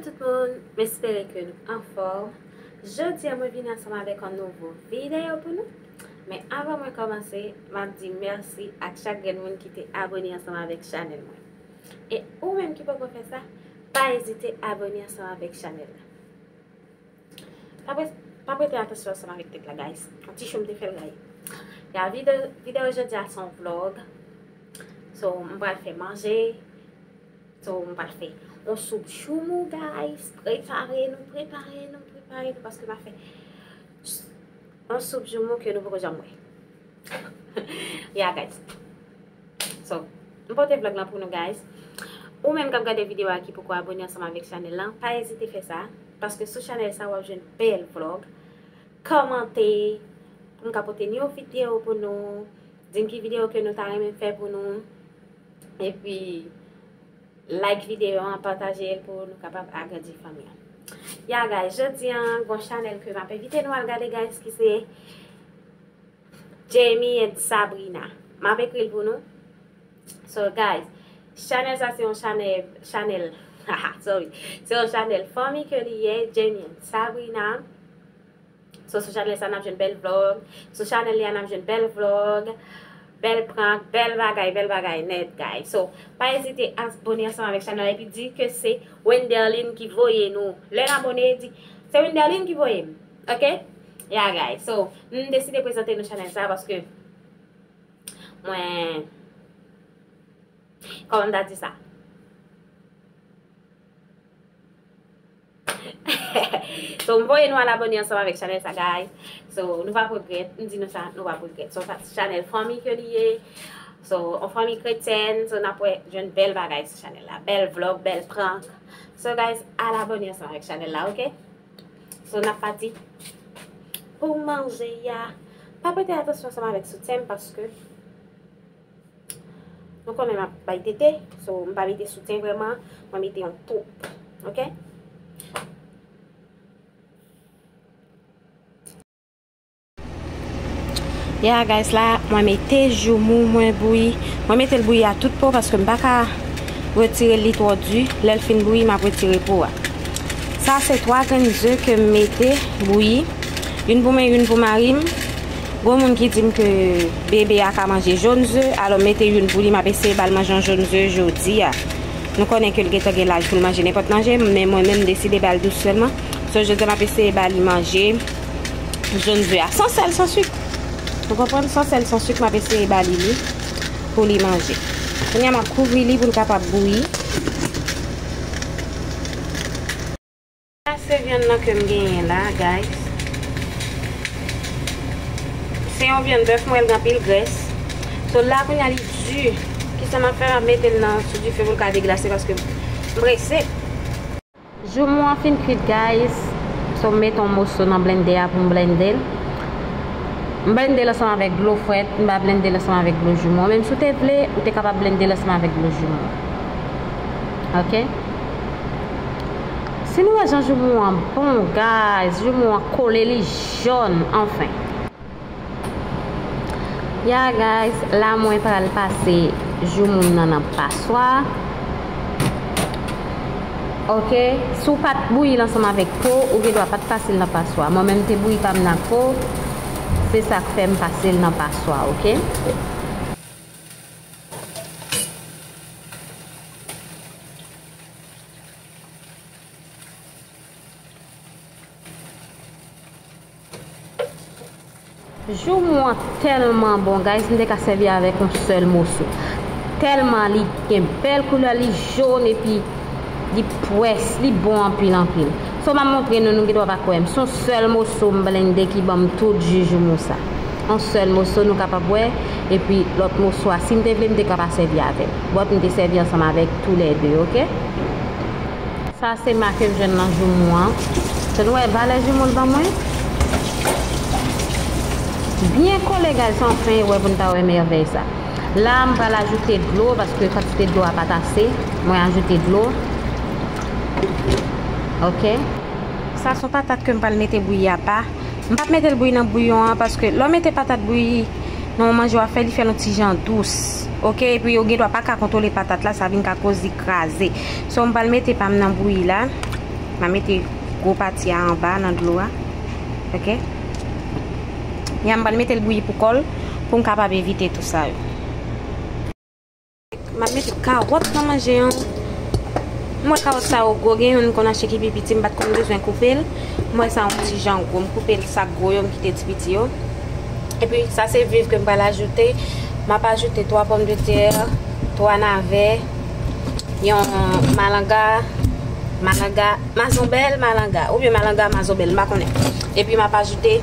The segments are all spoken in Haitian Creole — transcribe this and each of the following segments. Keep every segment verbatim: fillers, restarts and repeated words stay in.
Tout moun, m espere ke nou anfòm. Jodi a mwen vini ansanm avèk yon nouvo videyo pou nou. Men avan mwen kòmanse, m ap di mèsi ak chak grenn moun ki te abone ansanm avèk chanèl mwen. E ou menm ki poko fè sa, pa ezite abone ansanm avèk chanèl la. Pa pre-, pa prete atansyon ansanm avèk tèt la, guys. Yon ti cho m te fè l gaye. Ya, videyo, videyo jodi a se yon vlog. So, m pral fè manje. So, m pral fè yon soup joumou, guys. Prepare nou, prepare nou, prepare nou, paske m ap fè yon soup joumou ke nou poko janm wè. Ya, guys. So, m pote vlog lan pou nou, guys. Ou menm k ap gade videyo a ki poko abone ansanm avèk chanèl lan, pa ezite fè sa, paske sou chanèl sa w ap jwenn bèl vlog. Kòmante pou m ka pote yon videyo pou nou. Di m ki videyo ke nou ta renmen fè pou nou. Epi, like videyo an, pataje l pou nou kapab agrandi fanmi an. Ya, guys, jodi an, gon chanèl ke m ap envite nou al gade, guys, ki se Jamie and Sabrina. M ap ekri l pou nou. So, guys, chanèl sa se yon chanèl, chanèl, sorry, se yon chanèl fanmi ke li ye, Jamie and Sabrina. So, sou chanèl sa n ap jwenn bèl vlog. Sou chanèl li a n ap jwenn bèl vlog, bèl prank, bèl bagay, bèl bagay nèt, guys. So, pa ezite abone ansanm avèk chanèl la epi di ke se Wenderline ki voye nou. Lè n abone, di, "Se Wenderline ki voye m." Oke? Ya, guys. So, m deside prezante nou chanèl sa paske mwen, kòman m ta di sa? So, m voye nou al abone ansanm avèk chanèl sa, guys. So, nou p ap regrèt. M di nou sa, nou p ap regrèt. So, sa, chanèl fanmi ke li ye. So, yon fanmi kretyèn. So, n ap wè, jwenn bèl bagay sou chanèl la. Bèl vlog, bèl prank. So, guys, al abone ansanm avèk chanèl la, oke? So, n ap pati pou manje a. Pa prete atansyon ansanm avèk soutyen m paske nou konnen m ap bay tete, so m pa mete soutyen vrèman, mwen mete yon twoup, oke? Ya, guys, la, mwen mete joumou mwen bouyi. Mwen mete l bouyi a tout po paske m pa ka retire li twò di. Lè l fin bouyi, m ap retire po a. Sa se twa grenn ze ke m mete bouyi. Youn pou mwen, youn pou mari m. Gon moun ki di m ke bebe a ka manje jòn ze, alò m mete youn pou li, m ap eseye ba l manje yon jòn ze jodi a. Nou konnen ke l gentan gen laj pou l manje nenpòt manje, men mwen menm m deside ba l dous sèlman. So, jodi a m ap eseye ba li manje jòn ze a. San sèl, san sik. Ou konprann? San sèl, san sik, m ap eseye ba li li pou li manje. Kounye a m ap kouvri li pou l kapab bouyi. Sa se vyann nan ke m genyen la, guys. Se yon vyann bèf, mwen, l gen anpil grès. So, la, kounye a, li di. Kisa m ap fè? M ap mete l nan sou dife pou l ka deglase paske m prese. Joumou an fin kwit, guys. So, m mete yon moso nan blendè a pou m blende l. M blende l ansanm avèk dlo frèt, m pa blende l ansanm avèk dlo joumou. Menm si w te vle, ou te kapab blende l ansanm avèk dlo joumou. Oke? Si nou wè jan joumou an bon, guys, joumou an kole, li jòn, anfen. Ya, guys, la mwen pral pase joumou m nan nan paswa. Oke, si w pa t bouyi l ansanm avèk po, ou gen dwa pa t pase l nan paswa. Mwen menm, m te bouyi pa m nan po, se sa k fè m pase l nan paswa, oke? Joumou an tèlman bon, guys, m te ka sèvi avèk yon sèl moso. Tèlman li gen bèl koulè, li jòn epi li pwès, li bon anpil, anpil. So, m ap montre nou, nou gen dwa pa kwè m. Se yon sèl moso m blende ki ban m tout ji joumou sa. Yon sèl moso nou kapab wè, epi lòt moso a, si m te vle, m te ka pa sèvi avè l. But m te sèvi ansanm avèk toulède, oke? Sa se ma ke m jwenn nan joumou an. So, nou wè valè joumou l ban mwen? Byen kole, guys, anfen, wè pou n ta wè mèvèy sa. La, m pral ajoute dlo, paske kantite dlo a pa t ase. Mwen ajoute dlo. Oke. Sa se yon patat ke m pral mete bouyi apa. M p ap mete l bouyi nan bouyon an, paske lè w mete patat bouyi nan yon manje w ap fè, li fè l yon ti jan dous. Oke, epi ou gen dwa pa ka kontwole patat la, sa vin ka koz li kraze. So, m pral mete pa m nan bouyi la. M a mete gwo pati a anba nan dlo a. Oke. Ya m pral mete l bouyi pou kò l, pou m kapab evite tout sa yo. M ap mete kawòt nan manje an. M wè kawòt sa yo gwo, gen youn m konn achte ki pi piti, m pa t konn bezwen koupe l. M wè sa yon ti jan gwo, m koupe l sa k gwo yo, m kite ti piti yo. Epi sa se viv ke m pral ajoute. M ap ajoute twa pòmdetè, twa navè, yon malanga, malanga, mazonbèl, malanga, oubyen malanga, mazonbèl, m pa konnen. Epi m ap ajoute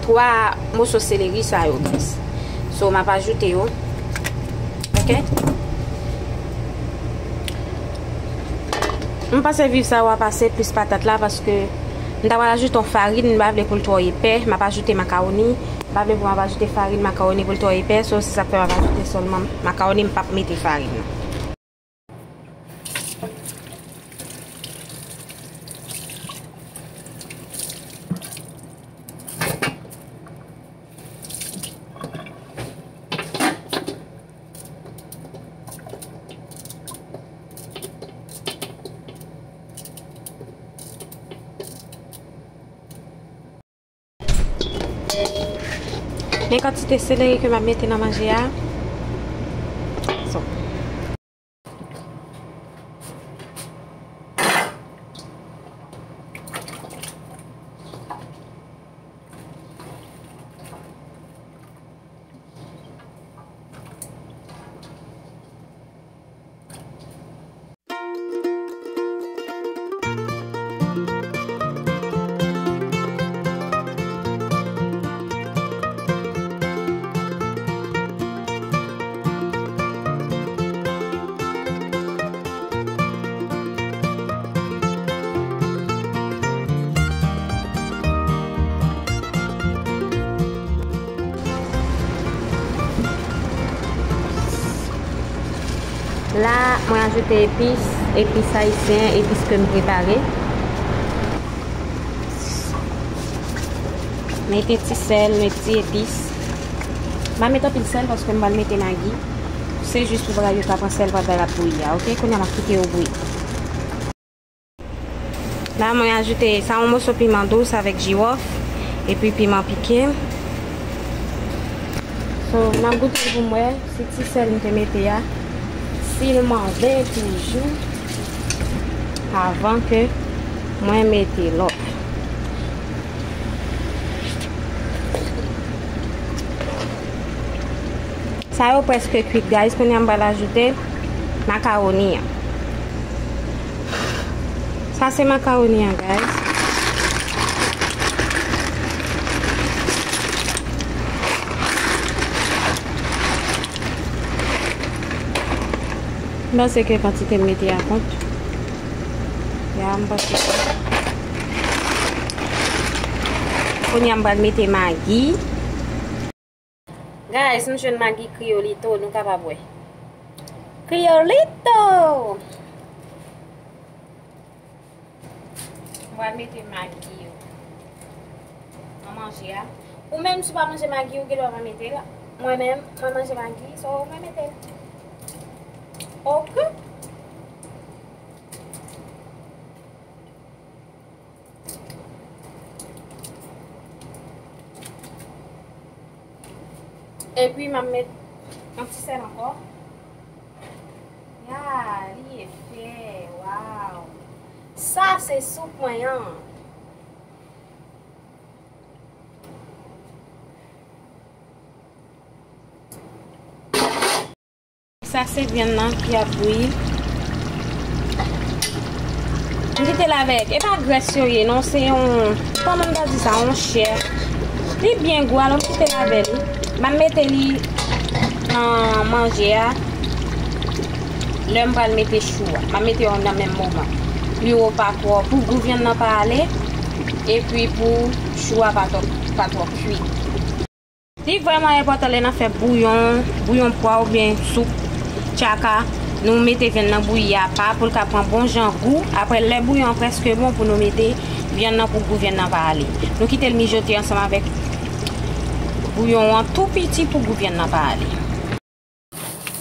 twa moso seleri sa yo, guys. So, m ap ajoute yo. Oke? M panse viv sa yo ap ase plis patat la, paske m ta pral ajoute yon farin, m pa vle pou l twò epè. M ap ajoute makawoni. M pa vle pou m ap ajoute farin makawoni pou l twò epè. So, se sa k fè m ap ajoute sèlman makawoni, m p ap mete farin nan. Men kantite seleri ke m ap mete nan manje a. So. La, mwen ajoute epis, epis ayisyen, epis ke m prepare. Mete ti sèl, mete ti epis. M pa mete anpil sèl paske m pral mete magi. Se jis pou bagay yo ka pran sèl pandan l ap bouyi a, oke? Kounye a m ap kite yo bouyi. La, mwen ajoute sa yon moso piman dous avèk jiwòf, epi piman pike. So, m ap goute l pou m wè si ti sèl m te mete a, si l mande toujou avan ke mwen mete lòt. Sa yo prèske kwit, guys. Kounye a m pral ajoute makawoni an. Sa se makawoni an, guys. M panse ke kantite m mete a kont. Ya, m panse ke. Kounye a m pral mete magi. Guys, m jwenn magi Kriolito, nou kapab wè. Kriolito! M pral mete magi yo nan manje a. Ou menm, si w pa manje magi, ou gen dwa pa mete l. Mwen menm, mwen manje magi, so mwen mete l. Oke. Epi m ap met yon ti sèl ankò. Ya, li efè, waw. Sa se soup mwen an. Sa se vyann nan ki ap bouyi. M kite l avèk, e pa grès yo ye non, se yon, kòman m ta di sa, yon chè. Li byen gou, alò m kite l avè li. M ap mete li nan manje a. Lè m pral mete chou a, m ap mete yo nan menm moman. Pou yo pa twò, pou gou vyann nan pa ale, epi pou chou a pa twò, pa twò kui. Li vrèman enpòtan lè n ap fè bouyon, bouyon pwa oubyen soup tchaka, nou mete vyann nan bouyi apa pou l ka pran bon jan gou. Apre, lè bouyon an prèske bon, pou nou mete vyann nan pou gou vyann nan pa ale. Nou kite l mijote ansanm avèk bouyon an tou piti pou gou vyann nan pa ale.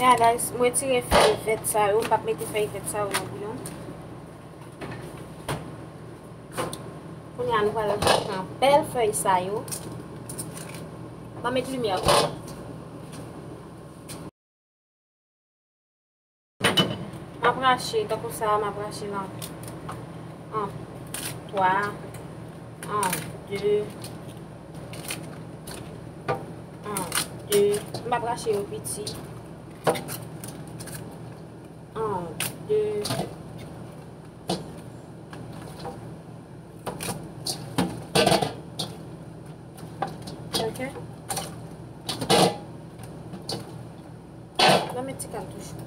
Ya, guys, mwen tire fèy vèt sa yo, m p ap mete fèy vèt sa yo nan bouyon. Kounye a, nou pral pran bèl fèy sa yo. Mwen met limyè pou. M ap rache, tankou sa, m ap rache l an, an twa, an de, an de. M ap rache yo piti. An de. Ok. Nan men ti kal toujou.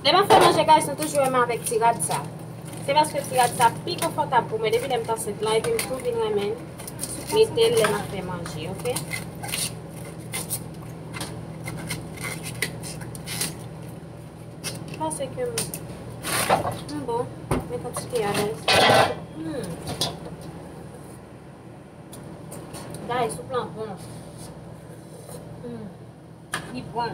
Lè m ap fè manje, guys, nou toujou wè m avèk ti rad sa. Se paske ti rad sa pi konfòtab pou mwen depi lè m t ansent lan, epi m tou vin renmen mete l lè m ap fè manje, ok? Paske m, m bon, men kantite a, guys. Hmm. Guys, soup lan bon. Hmm. Li bon.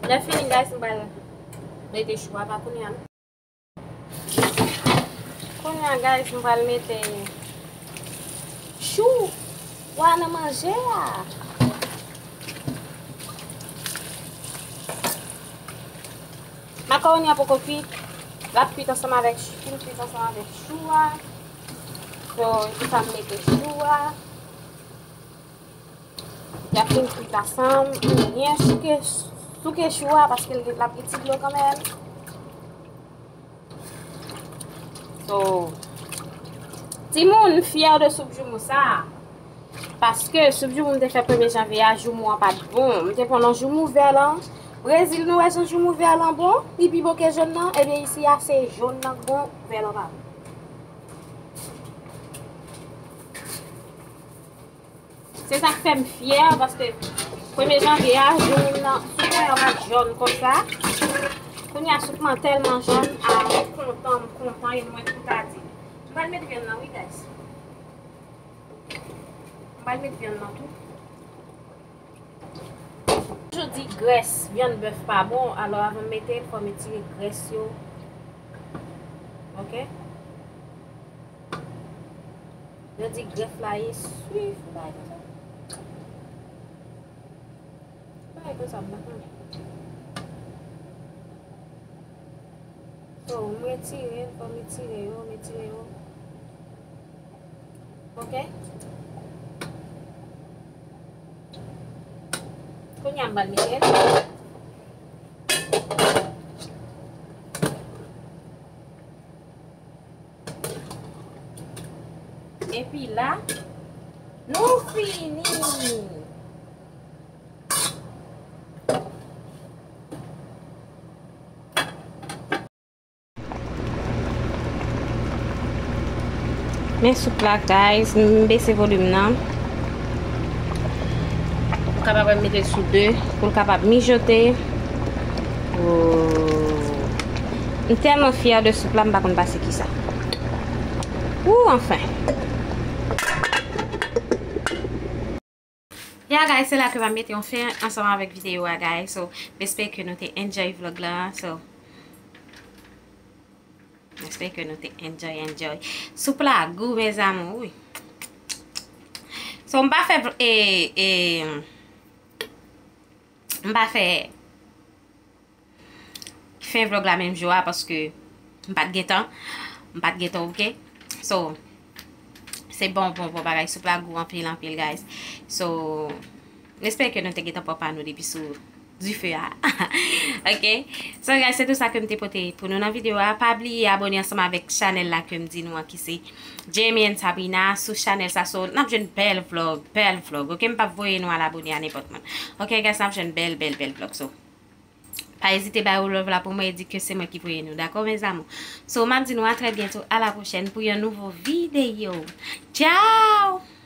Lè fini, guys, m pral mete chou a pa kounye a. Kounye a, guys, m pral mete chou wa nan manje a. Makawoni an poko kwit. L ap kwit ansanm avèk, fin kwit ansanm avèk chou a. So, epi sa m mete chou a. Y ap fin kwit ansanm. M byen souke, souke chou a paske l, l ap gen ti dlo kanmenm. So, timoun, m fyè de soup joumou sa. Paske soup joumou m te fè premye janvye a, joumou an pa t bon. M te pran nan joumou vè lan. Brezil, nou wè jan joumou vè lan bon? Li pi bon ke jòn nan. Ebyen, isi a, se jòn nan k bon, vè lan pa bon. Se sa k fè m fyè, paske premye janvye a, joumou m nan, soup mwen an pa t jòn konsa. Kounye a, soup mwen tèlman jòn, a, m kontan, m kontan, e mwen tou ta di. M pral met vyann nan, wi, guys. M pral met vyann nan tou. Toujou di grès vyann bèf pa bon, alò avan m mete l, fò m etire grès yo. Ok? Yo di grèf la ye swiv, bagay konsa. Bagay konsa, m pa konnen. So, m retire, fò m retire yo, m retire yo. Ok? Kounye a m pral mete l. Epi la, nou fini. Men soup la, guys, m bese volim nan. Ou kapab mete l sou de, pou l kapab mijote. Oh. M tèlman fyè de soup la, m pa konn pase kisa. Ou anfen. Ya, guys, se la ke m ap mete yon fen ansanm avèk videyo a, guys. So, m espere ke nou te enjoy vlog la. So, m espere ke nou te enjoy, enjoy. Soup la gou, mes amours, wi. So, m pa fè vl-, e, e, m pa fè fen vlog la menm jou a, paske m pa t gen tan. M pa t gen tan, ok? So, se bon, bon, bon bagay. Soup la gou anpil, anpil, guys. So, M espere ke nou te gentan pran pa nou depi sou dife a. Ok? So guys, se tou sa ke m te pote pou nou nan videyo a. Pa bliye abone ansanm avèk chanèl la ke m di nou an ki se Jamie and Sabrina sou chanèl sa. So n ap jwenn bèl vlog, bèl vlog. Ok? M p ap voye nou al abone a nenpòt moun. Ok guys, n ap jwenn bèl, bèl, bèl vlog. So pa ezite bay ou love la pou mwen e di ke se mwen ki voye nou. Dakò mes amours? So m ap di nou a trè byento, a la pwochèn pou yon nouvo videyo. Ciao!